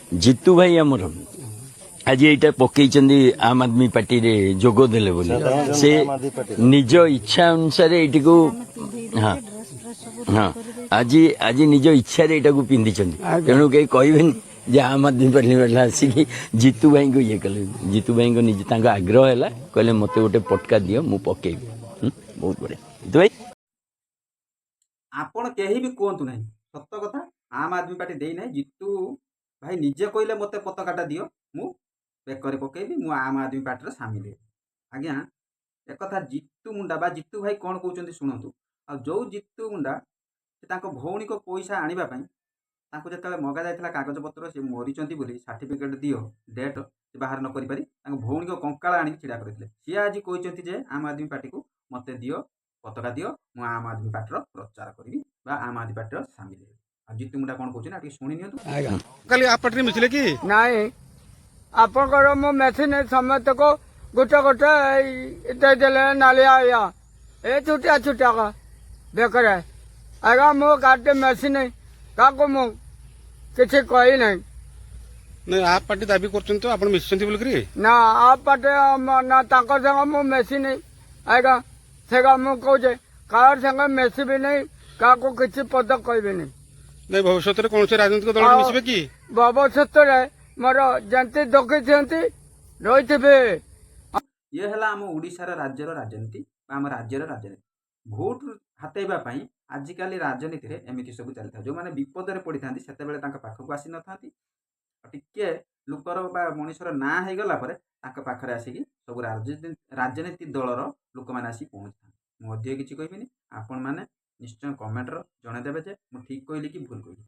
ଜିତୁ ଭାଇ ଆମର ଆଜି ଏଇଟା ପକେଇଛନ୍ତି, ଆମ୍ ଆଦମୀ ପାର୍ଟିରେ ଯୋଗ ଦେଲେ ବୋଲି। ସେ ନିଜ ଇଚ୍ଛା ଅନୁସାରେ ଏଇଟିକୁ, ହଁ, ଆଜି ନିଜ ଇଚ୍ଛାରେ ଏଇଟାକୁ ପିନ୍ଧିଛନ୍ତି। ତେଣୁ କେହି କହିବେନି ଯେ ଆମ୍ ଆଦମୀ ପାର୍ଟି ବାଲା ଆସିକି ଜିତୁ ଭାଇଙ୍କୁ ଇଏ କଲେ। ଜିତୁ ଭାଇଙ୍କ ନିଜ ତାଙ୍କ ଆଗ୍ରହ ହେଲା, କହିଲେ ମୋତେ ଗୋଟେ ପଟକା ଦିଅ, ମୁଁ ପକେଇବି। ବହୁତ ବଢିଆ ଜିତୁ ଭାଇ। ଆପଣ କେହି ବି କୁହନ୍ତୁ ନାହିଁ, ସତ କଥା, ଆମ୍ ଆଦମୀ ପାର୍ଟି ଦେଇନାହିଁ। ଜିତୁ ଭାଇ ନିଜେ କହିଲେ, ମୋତେ ପତାକାଟା ଦିଅ, ମୁଁ ବେକରେ ପକେଇବି, ମୁଁ ଆମ୍ ଆଦମୀ ପାର୍ଟିର ସାମିଲ ହେବି। ଆଜ୍ଞା, ଏକଥା ଜିତୁ ମୁଣ୍ଡା ବା ଜିତୁ ଭାଇ କ'ଣ କହୁଛନ୍ତି ଶୁଣନ୍ତୁ। ଆଉ ଯେଉଁ ଜିତୁ ମୁଣ୍ଡା, ସେ ତାଙ୍କ ଭଉଣୀଙ୍କ ପଇସା ଆଣିବା ପାଇଁ ତାଙ୍କୁ ଯେତେବେଳେ ମଗା ଯାଇଥିଲା କାଗଜପତ୍ର, ସେ ମରିଛନ୍ତି ବୋଲି ସାର୍ଟିଫିକେଟ୍ ଦିଅ, ଡେଟ୍ ସେ ବାହାର ନ କରିପାରି ତାଙ୍କ ଭଉଣୀଙ୍କ କଙ୍କାଳ ଆଣିକି ଛିଡ଼ା କରିଥିଲେ, ସିଏ ଆଜି କହିଛନ୍ତି ଯେ ଆମ୍ ଆଦମୀ ପାର୍ଟିକୁ ମୋତେ ଦିଅ, ପତାକା ଦିଅ, ମୁଁ ଆମ୍ ଆଦମୀ ପାର୍ଟିର ପ୍ରଚାର କରିବି ବା ଆମ୍ ଆଦମୀ ପାର୍ଟିର ସାମିଲ ହେବି। ଆଉ ଜିତୁ ମୁଣ୍ଡା କ'ଣ କହୁଛନ୍ତି ନା ଟିକେ ଶୁଣି ନିଅନ୍ତୁ। ଆଜ୍ଞା। କାଲି ଆପ୍ ପାର୍ଟିରେ ମିଶିଲେ କି? ନାଇଁ, ଆପଣଙ୍କର ମୁଁ ମେସିନ୍ ସମସ୍ତକୁ ଗୋଟେ ଗୋଟେ ଦେଇଦେଲେ ନାଲିଆ ଆଜ୍ଞା, ଏ ଛୋଟିଆ ଛୋଟିଆ ବେକରେ। ଆଜ୍ଞା, ମୋ ଗାଡ଼ିରେ ମେସିନ୍, କାହାକୁ ମୁଁ କିଛି କହିନାହିଁ। ନାଇଁ, ଆପ୍ ପାର୍ଟି ଦାବି କରୁଛନ୍ତି ତ ଆପଣ ମିଶିଛନ୍ତି ବୋଲିକିରି। ନା, ଆପ୍ ପାର୍ଟି ନା, ତାଙ୍କ ସାଙ୍ଗେ ମୁଁ ମିଶିନି ଆଜ୍ଞା। ସେଟା ମୁଁ କହୁଛେ, କାହାର ସାଙ୍ଗେ ମିଶିବି ନାହିଁ, କାହାକୁ କିଛି ପଦ କହିବିନି। ନାଇଁ, ଭବିଷ୍ୟତରେ କୌଣସି ରାଜନୈତିକ ଦଳରେ ମିଶିବେ କି? ଭବିଷ୍ୟତରେ ମୋର ଯେମିତି ଦକିଛନ୍ତି ରହିଥିବେ। ଇଏ ହେଲା ଆମ ଓଡ଼ିଶାର ରାଜ୍ୟର ରାଜନୀତି ବା ଆମ ରାଜ୍ୟର ରାଜନୀତି। ଭୋଟ ହାତେଇବା ପାଇଁ ଆଜିକାଲି ରାଜନୀତିରେ ଏମିତି ସବୁ ଚାଲିଥାଏ। ଯେଉଁମାନେ ବିପଦରେ ପଡ଼ିଥାନ୍ତି, ସେତେବେଳେ ତାଙ୍କ ପାଖକୁ ଆସିନଥାନ୍ତି। ଆଉ ଟିକେ ଲୋକର ବା ମଣିଷର ନାଁ ହେଇଗଲା ପରେ ତାଙ୍କ ପାଖରେ ଆସିକି ସବୁ ରାଜନୀତି ଦଳର ଲୋକମାନେ ଆସିକି ପହଞ୍ଚିଥାନ୍ତି। ମୁଁ ଅଧିକ କିଛି କହିବିନି। ଆପଣମାନେ ନିଶ୍ଚୟ କମେଣ୍ଟରେ ଜଣାଇଦେବେ ଯେ ମୁଁ ଠିକ୍ କହିଲି କି ଭୁଲ କହିଲି।